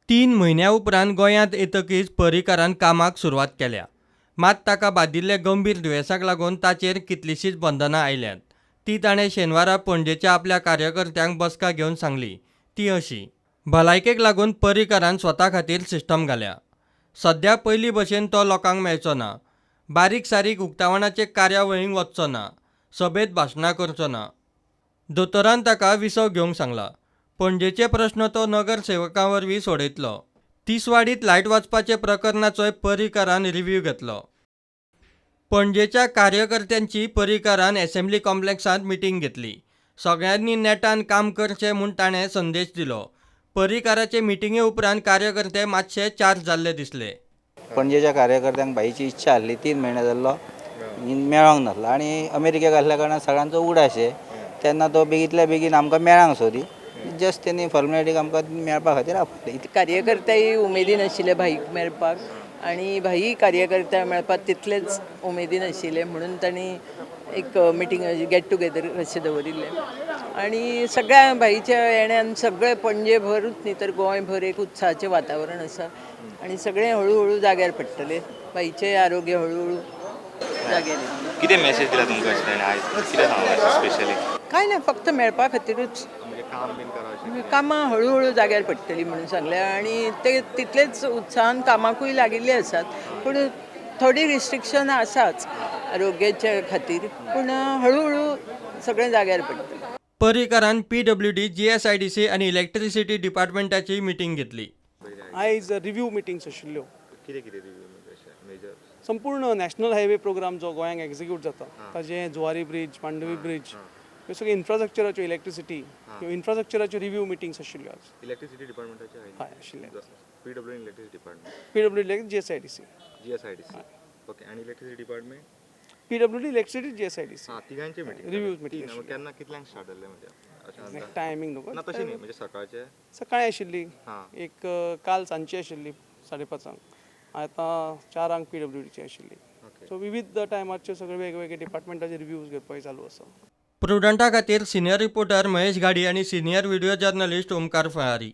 3 म्हयन्या उपरांत गोंयांत येतकीच पर्रीकारान कामाक सुरवात केल्या. मात ताका बादिल्ले गंभीर दुयेंसाक लागून ताचेर कितलींशींच बंधनां आयल्यांत. ती ताणें शेनवारा पणजेच्या आपल्या कार्यकर्त्यांक बसका घेवन सांगली. ती अशी: भलायकेक लागून पर्रीकारान स्वता खातीर सिस्टम घाल्या. सध्या पयलीं भशेन तो लोकांक मेळचो ना. बारीक सारीक उक्तावणाचे कार्यावळींक वचचो ना. सभेंत भाशणां करचो ना. दोतोरान ताका विसव घेवंक सांगला. पणजेचे प्रस्न तो नगरसेवकां वरवीं सोडयतलो. तिसवाडीत लायट वचपाचे प्रकरणाचोय पर्रीकारान रिव्ह्यू घेतलो. पणजेच्या कार्यकर्त्यांची पर्रीकारान असेंब्ली कॉम्प्लेक्सांत मिटींग घेतली. सगळ्यांनी नेटान काम करचें म्हूण ताणें संदेश दिलो. पर्रीकाराचे मिटिंगे उपरांत कार्यकर्ते मातशे चार्ज जाल्ले दिसले. पणजेच्या कार्यकर्त्यांक भाईची इच्छा आसली, 3 म्हयने जाल्लो मेळोंक नासलो आनी अमेरिकेक आसल्या कारणान सगळ्यांचो उडास तेन्ना तो बेगींतल्या बेगीन आमकां मेळांक सोदी. जस्ट तेणी फॉर्मेलिटीक आमकां मेळपा खातीर आपयलें. कार्यकर्तेय उमेदीन आशिल्ले भाईक मेळपाक आनी भाई कार्यकर्त्या मेळपाक तितलेच उमेदीन आशिल्ले म्हणून तांणी एक मिटींग गेट टुगेदर अशें दवरिल्लें. आनी सगळ्या भाईच्या येण्यान सगळें पणजेभरूच न्ही तर गोंयभर एक उत्साहाचें वातावरण आसा आनी सगळें हळूहळू जाग्यार पडटलें. भाईचें आरोग्य हळूहळू जाग्यार येतलें. कितें मॅसेज दिला तुमकां अशें आयज, कितें सांगलां स्पेशली? कांय ना, फक्त मेळपा खातीरूच. कामां हळूहळू जाग्यार पडटली म्हणून सांगलें आनी ते तितलेच उत्साहान कामाकूय लागिल्ले आसात. पूण थोडी रिस्ट्रिक्शन आसाच आरोग्याच्या खातीर, पूण हळूहळू सगळें जाग्यार पडटलें. पर्रीकारान PWD, GSIDC आनी इलेक्ट्रिसिटी डिपार्टमेंटाची मिटींग घेतली. आयज रिव्यू मिटिंग्स आशिल्ल्यो. कितें कितें रिव्यू मेजर? संपूर्ण नॅशनल हायवे प्रोग्राम जो गोंयांक एक्झिक्यूट जाता ताजें जुवारी ब्रिज, मांडवी ब्रिज, ह्यो सगळ्यो इन्फ्रास्ट्रक्चराच्यो, इलेक्ट्रिसिटी ह्यो इन्फ्रास्ट्रक्चराच्यो रिव्यू मिटिंग्स आशिल्ल्यो आज. इलेक्ट्रिसिटी डिपार्टमेंटाचे हय आशिल्ले. PWD electricity department, PWD GSIDC, GSIDC. Okay, आनी electricity department, PWD electricity, GSIDC. हां, तिगांचे मिटींग, रिव्यू मिटींग. केन्ना कितल्यांक स्टार्ट जाल्लें? म्हणजे टायमींग नको ना तशें न्ही, म्हणजे सकाळचे सकाळी आशिल्ली एक, काल सांजची आशिल्ली 5:30, आतां 4 PWDची आशिल्ली. सो विविध टायमारच्यो सगळे वेगवेगळे डिपार्टमेंटाचे रिव्यूज घेवपाक चालू आसा. प्रुडंटा खातीर सिनियर रिपोर्टर महेश घाडी आनी senior video journalist Omkar Falari.